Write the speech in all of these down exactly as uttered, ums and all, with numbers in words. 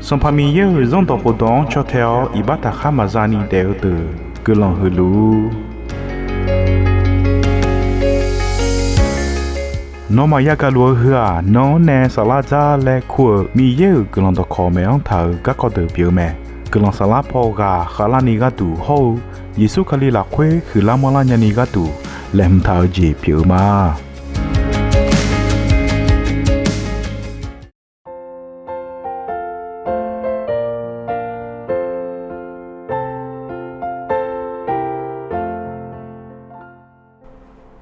Sanqpaq Miqyaer-euq Zanrdawq khofdawq-anr caw tae-awr iqbax taqkhar maqza ni daef-eu deuq guiqlanq huiqluf-ur. Nawmaf yagaq luf-eu heu-aq, nan-anr nae saflar dzar laer kur-euq Miqyaer-euq guiqlanq dawqkawq maeq-anr taq-euq garkawv deuq pyeuf-eu mae. Guiqlanq saflar paw ghaq khavlarni gharduq hawr-eu Yeqsur Kali lafkhoer huiqlar manrlar nyani gharduq laeqhmq taq-eu jeq pyeuf-eu ma.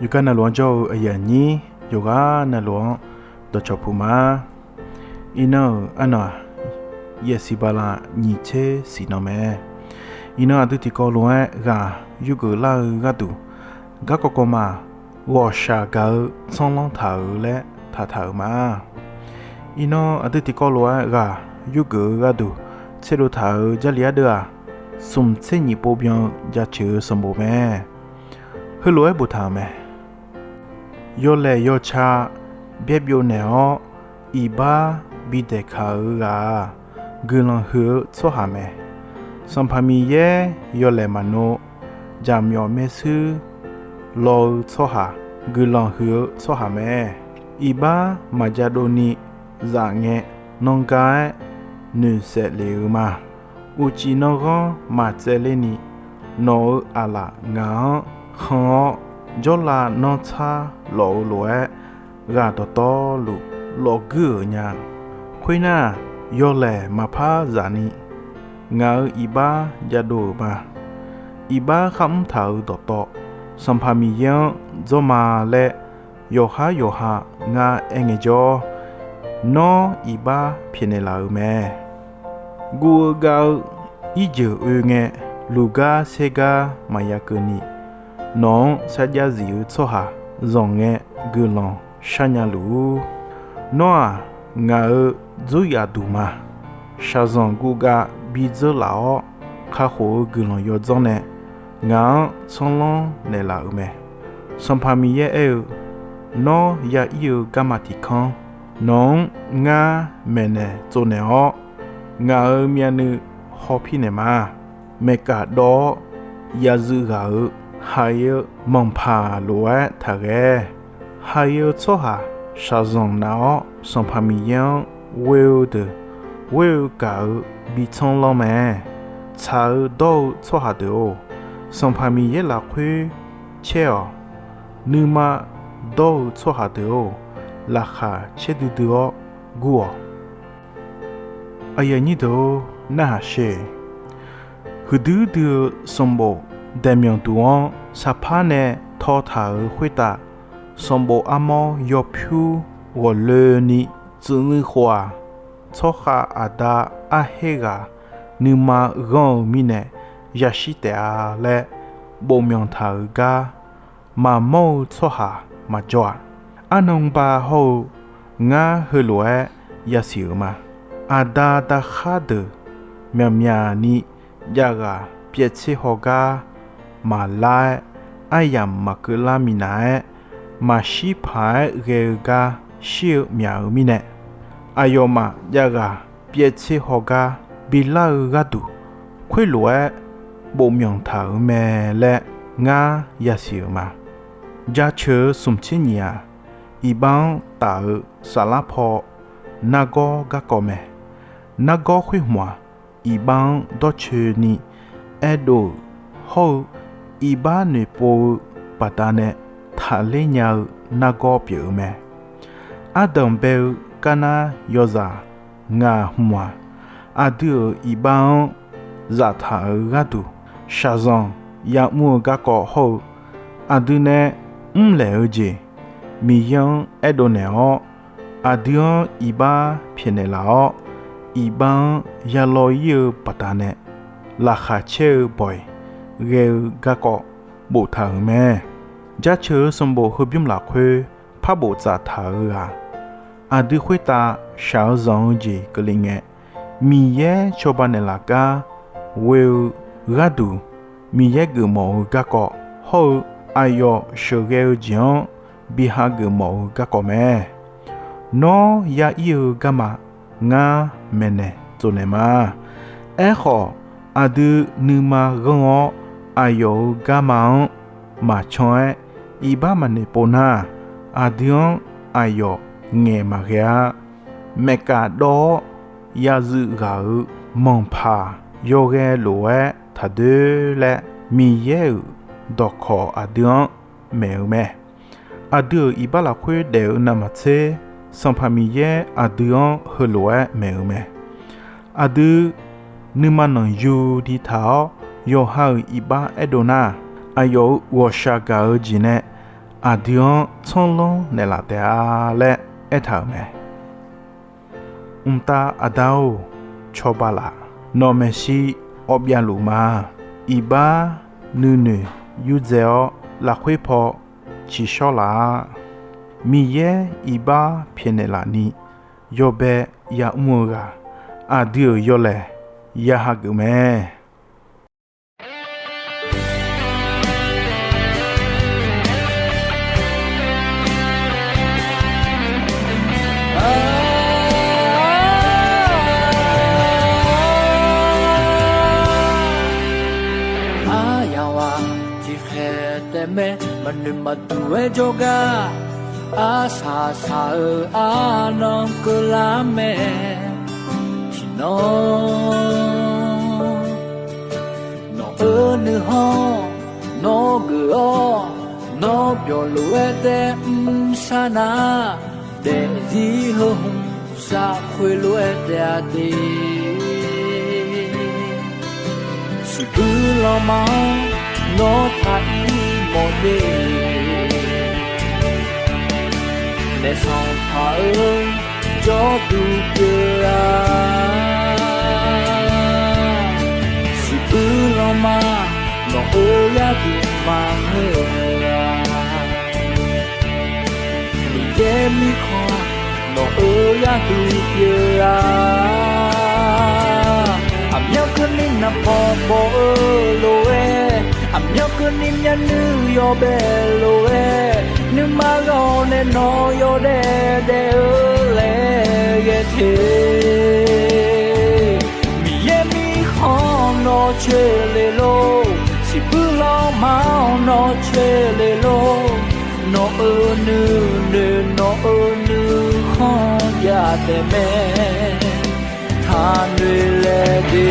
Yawqgar navluf-anr jawr-eu aqyuif aqnyir, yawqghaq navluf-anr dawqcawq puq ma. Iqnan-euq arnan-aq, yasiq bala nyiq tser siq nan mae. Iqnan aqdui tiqkawv lof-aer ghaq yurgeuf lar-eu gharduq, garkawv kawv ma, ghawqshaq gaq-eu tsanrlanr taq-euq laer taqtaq-euq ma. Iqnan aqdui tiqkawv lof-aer ghaq yurgeuf-eu gharduq tserdov taq-euq Jarlif ardeuv-aq, smq tser nyiq pov byan-eu jaceuq-eu sanqbof mae. Heulof-aer boftaq-euq mae. Yawlaeq yawca byaerbyov naeq-awr, iqbax bidaeq kaq-eu ghaq-aq, guiqlanq huiq-eu tsawrhaq mae. Sanqpaq Miqyaer yawlaeq maqnov, jaqmyawf maershuir law-eu tsawrhaq, guiqlanq huiq-eu tsawrhaq mae. Iqbax maqjadov ni zaf ngae, nanr gar-aer noeqsaef lef-eu ma. Uqcif nanrghanr maqtsaevler ni, nawq-euq aqlaf ngaq-anr khan-awr, jawrlav nanrtsar lawf-eu lof-aer, ghaq dawqtawvluf lawfguir-euq nya. Khoernar, yawlaeq maqpar zaf ni, ngaq-euq iqbax jadov-euq ma. Iqbax kharmr taq-euq dawqtawv, Sanqpaq Miqyaer-anr dzawr ma laer, yawqhar yawqha ngar aer ngaejawr, nawr iqbax pyaeqnaeq laf-euq mae. Guv-eu gav-eu irjeuq oe ngae, luqgar saergar maqya keuvni, nawq-anr sarjax zif-eu tsawrhaq zanq ngae, guiqlanq sharnya luf-ur. Nawr-aq, ngaq-euq dzuryaf duq ma. Shaqzanq guvgav bidzeur laf-awr, kakhof-eu guiqlanq yawdzanr nae ngaq-anr tsanrlanr naeqlaf-euq mae. Sanqpaq Miqyaer aer-eu, Nawr ya ir-eu garma tiq kanr, nawq-anr ngar maeqnaeq tsovnaeq-awr, ngaq-euq myavnuiv hawpir naeq ma. Maeqkaf dawv-awr, ya zuiv ghaq-euq haiq-eu manqpaq lof-aer taqghae. Haiq-eu tsawrhaq shaqzanq naf-awr, Sanqpaq Miqyaer-anr ghoe-eu deuq, ghoer-eu gaq-eu bi tsanr lanr mae. Tsaq-eu dawr-eu tsawrhaq deuq-or, Sanqpaq Miqyaer lafkhoer caer-awq. Nuima dawr-eu tsawrhaq deuq-or, laqkhaq caer duidui-awr gur-awq. Aqyuif aqnyir deuq-or, narhaq sher. Huiqdui dui-eu sanqbof daeqmyanq duq-anr saqpar nae tawtaq-euq khoertav, sanqbof armawr yawpyur ghawqloeni tsuif nuiv khof-aq, tsawrkhav aqda arher ghaq nuima ghanr-eu mirnae yashir taef-a laer bofmyanq taq-euq gar maqmawr-eu tsawrhaq maqjawr-aq. Arnan ba hawr-eu ngar heulof-aer yasiq-euq ma. Aqda dav khar deuq myaqmyaq ni javghaq pyaev tser haw gar maqlar-aer, aryamq maqkeuv lar minav-aer, maqshir paq-aer ghae-eu gar shir-eu myaq-euq mirnae, aqyawfmaf javghaq pyaev tser haw gar bilar-eu gharduq, khoerlof-aer bofmyanq taq-euq mae laer ngar yasiq-euq ma. Jaceuq-eu smq tser nyiq-aq, iqbax-anr taf-eu saflar paw nargawr garkawv mae. Nargawr khoer hmq-aq, iqbax-anr dawrcoeni aerdov-euq hawr-eu, iqbax noeqpov-eu baqdanae taqler nya-eu nargawr pyeuf-eu mae. Ardanq bae-eu garnar yawzaq ngaq hmq-aq, aqdui-euq iqbax-anr zaftaq-euq gharduq shaqzanq yamr-eu garkawv hawr-eu, aqdui nae mrlaeq-eu jeq Miqyaer-anr aerdov naeq-awr, aqdui-anr iqbax pyaeqnaeq laf-awr, iqbax-anr yalaw ir-eu baqdanae laqkhaq caer-eu bawq-iq ghae-eu garkawv boftaq-euq mae. Jaceuq-eu sanqbof heubymr lafkhoer par bof tsaf taq-euq ghaq, aqdui khoertav shaq-eu zanq-eu jeq keuvle ngae, Miqyaer cawba naeqlaf gar ghoe-eu gharduq, Miqyaer geufmawf-eu garkawv hawr-eu, aqyawf sheuqghae-eu jeq-anr bi hageuf mawf-eu garkawv mae. Nawr ya ir-eu garma ngar maeqnaeq tsovnaeq ma. Aerkhawf, aqdui nuima ghanr-awr aqyawf-euq garma-anr maqcan-aer iqbax maqnoeq pov nar, aqdui-anr aqyawf ngaeq maqghae-a. Maeqkaf dawv-awr yazui ghaq-euq manqpaq yawghae lof-aer taqdoer laer Miqyaer-euq dawqkawq aqdui-anr maeq-eu mae. Aqdui-euq iqbax lafkhoer daef-eu navmaqtser, Sanqpaq Miqyaer aqdui-anr heulof-aer maeq-eu mae. Aqdui nuima nanqyu di taq-awr yawqha-euq iqbax aerdov nar, aqyawf-euq ghawqshaq gaq-eu jeq nae aqdui-anr tsanrlanr naeqlaf taef-a laer aertaq-euq mae. Mqtav Aqda-or, cawba laf. Nawq maeqshi awv byavluf ma. Iqbax nuinoeq yurdzae-awr lafkhoer paw ciqshawr laf-a. Miqyaer iqbax pyaeqnaeq laf ni yawbae ya'mr-eu ghaq, aqdui-euq yawlaeq ya hageuf mae. Aryamq-aq tiqkhaeq taef mae, maqnoeq maqduq-aer jawrgar, arsaq saq-eu arnan keuvlar mae. Tiqnan nawq-eu nuikhanr nawr geuf-awr, nawr byawq lof-aer taef mrshar nar, daefzir heu hmq sar khoerlof-aer taef-a de. Siqbuir lanma-anr nawr taq ir mawf de. Naef Sanqpaq-eu jawrduq pyeuf-a. Siqbuir lanma nawq-eu gharduq maqngeur-a. Miqyaer mirkhanq nawq-eu gharduq pyeuf-a. Aqmyanluf keuvni naqbawq bawq-eu lof-aer, aqmyanluf keuvni myavnuiv yawbae lof-aer, nuima ghawq nae nawq yawdaef daef-eu laer ghae te. Miqyaer mirkhanq nawr coeqle lor, siqbuir lanma-anr nawr coeqle lor. Nawq-euq nuinoeq nawq-euq nuikhanr jav taef mae, taqnoeq laeq de.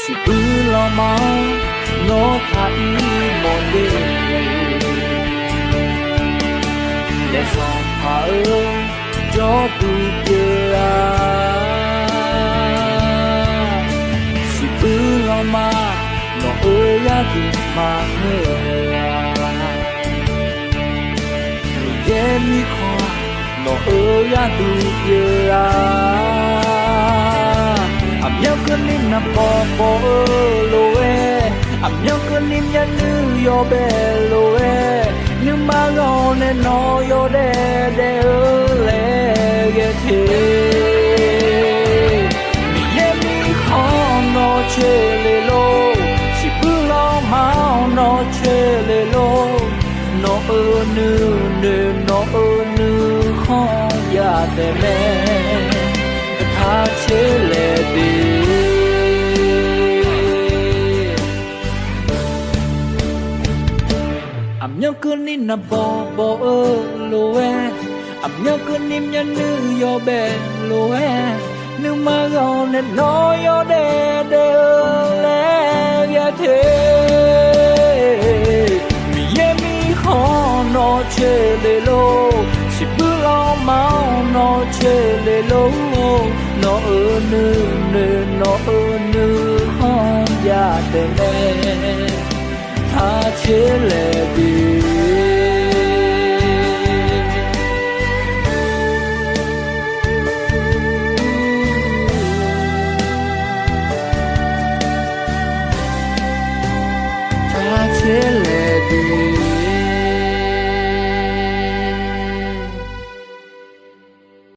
Siqbuir lanma-anr nawr taq ir mawf de. Naef Sanqpaq-eu jawrduq pyeuf-a. Siqbuir lanma nawq-eu gharduq maqngeur-a. Miqyaer mirkhanq nawq-eu gharduq pyeuf-a. Aqmyanluf keuvni naqbawq bawq-eu lof-aer, aqmyanluf keuvni myavnuiv yawbae lof-aer, nuima ghawq nae nawq yawdaef daef-eu laer ghae te. Miqyaer mirkhanq nawr coeqle lor, siqbuir lanma-anr nawr coeqle lor. Nawq-euq nuinoeq nawq-euq nuikhanr jav taef mae, taq coeq laeq de. Aqmyanluf keuvni naqbawq bawq-eu lof-aer, aqmyanluf keuvni myavnuiv yawbae lof-aer, nuima ghawq nae nawq yawdaef daef-eu laer ghae te. Miqyaer mirkhanq nawr coeqle lor, siqbuir lanma-anr nawr coeqle lor. Nawq-euq nuinoeq nawq-euq nuikhanr jav taef mae, taq coeq laeq de.